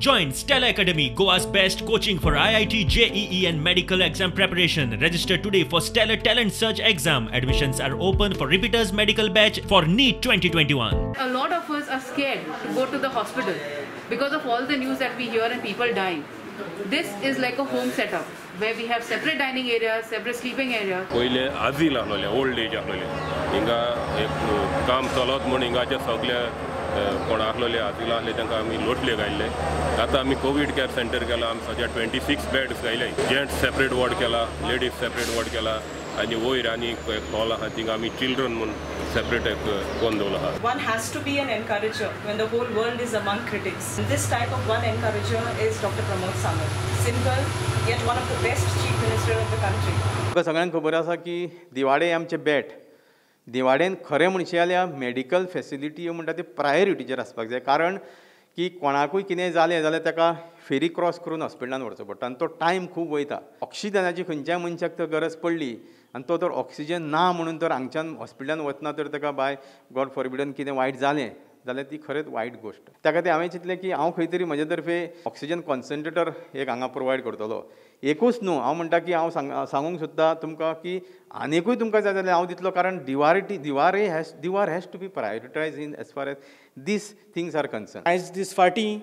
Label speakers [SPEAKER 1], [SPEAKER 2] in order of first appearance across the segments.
[SPEAKER 1] Join Stellar Academy, Goa's best coaching for IIT, JEE and medical exam preparation. Register today for Stellar Talent Search exam. Admissions are open for repeaters medical batch for NEET 2021.
[SPEAKER 2] A lot of us are scared to go to the hospital because of all the news that we hear and people dying. This is like a home setup where we have separate dining areas, separate sleeping areas.
[SPEAKER 3] पहिले आजील आसलेले, old age आसलेले, हिंगा एक काम चलत म्हूण हिंगाचे सगळे कोण आसलेले आजील आसले तांकां आमी लोटले घायल्ले. आतां आमी कोवीड केअर सेंटर केला, आमी सद्या 26 बेड्स घायले. जेंट्स सेपरेट वॉर्ड केला, लेडीज सेपरेट वॉर्ड केला आनी वयर आनी एक हॉल आहा थिंगा आमी चिल्ड्रन म्हूण सेपरेट एक कोन दवरलो आहा.
[SPEAKER 4] One has to be an encourager when the whole world is among critics. This type of one encourager is Dr. Pramod Sawant. Simple, yet one of the best chief minister of the country.
[SPEAKER 5] तुमकां सगळ्यांक खबर आसा की दिवाडे आमचें बेट, दिवाडेन खरें म्हणशे जाल्यार medical facility म्हणटा ती प्रायोरिटीचेर आसपाक जाय. कारण की कोणाकूय कितें जालें जाल्यार ताका फेरी क्रॉस करून हॉस्पिटलान व्हरचो पडटा आनी तो टायम खूब वयता. ऑक्सिजनाची खंयच्याय मनशाक तर गरज पडली आनी तो तर ऑक्सिजन ना म्हणून तर हांगच्यान हॉस्पिटलान वतना तर ताका बाय गॉड फॉरबिडन कितें वायट जालें जाल्यार ती खरेंच वायट गोश्ट. त्या खातीर हांवें चिंतलें की हांव खंय तरी म्हजे तर्फे ऑक्सिजन कॉन्सन्ट्रेटर एक हांगा प्रोवायड करतलो. एकूच न्हू, हांव म्हणटा की हांव सांगूंक सोदता तुमकां की आनिकूय तुमकां जाय जाल्यार हांव दितलो. कारण Divar has to be prioritise in as far as these things are concern.
[SPEAKER 6] आयज दीस फाटीं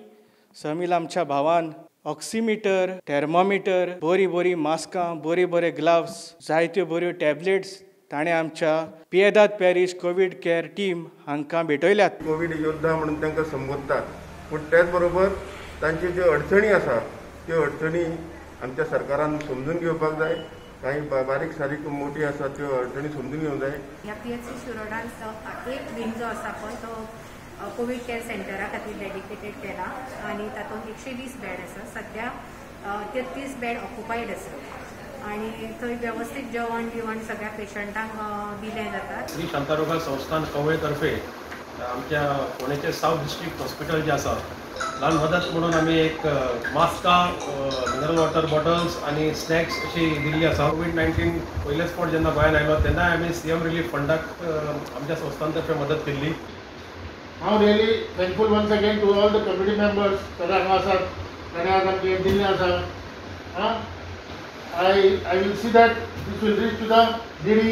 [SPEAKER 6] समील आमच्या भावान ऑक्सिमिटर, थॅर्मोमिटर, बरीं बरीं मास्कां, बरे बरे ग्लाव्स, जायत्यो बऱ्यो टॅबलेट्स ताणें आमच्या Piedade parish covid care team हांकां भेटयल्यात.
[SPEAKER 7] कोवीड योद्धा म्हणून तांकां संबोधतात, पूण त्याच बरोबर तांच्यो ज्यो अडचणी आसा त्यो अडचणी आमच्या सरकारान समजून घेवपाक जाय. काही बारीक सारीक मोठी आसा त्यो अडचणी समजून घेवंक जाय.
[SPEAKER 8] ह्या पीएचसी शिरोडान एक विंग जो आसा पळय तो कोवीड केअर सेंटरा खातीर डेडिकेटेड केला आनी तातूंत 120 बेड आसा. सद्या 33 बेड ऑक्युपायड आसा आनी थंय वेवस्थीत जेवण बिवण सगळ्या पेशंटांक दिलें जाता.
[SPEAKER 9] श्री शांतादुर्गा संस्थान कवळे तर्फे आमच्या फोंडेचे सावथ डिस्ट्रिक्ट हॉस्पिटल जे आसा ल्हान मदत म्हणून आमी एक मास्कां, मिनरल वॉटर बॉटल्स आनी स्नॅक्स अशी दिल्ली आसा. कोवीड-19 पयलेच फावट जेन्ना गोंयांत आयलो तेन्नाय आमी सीएम रिलीफ फंडाक आमच्या संस्थान तर्फे मदत केल्ली.
[SPEAKER 10] हांव really thankful once again to all the committee members सगळे हांगा आसात ताणें आज आमचें दिल्लें आसा. I will see that this will reach to the DD.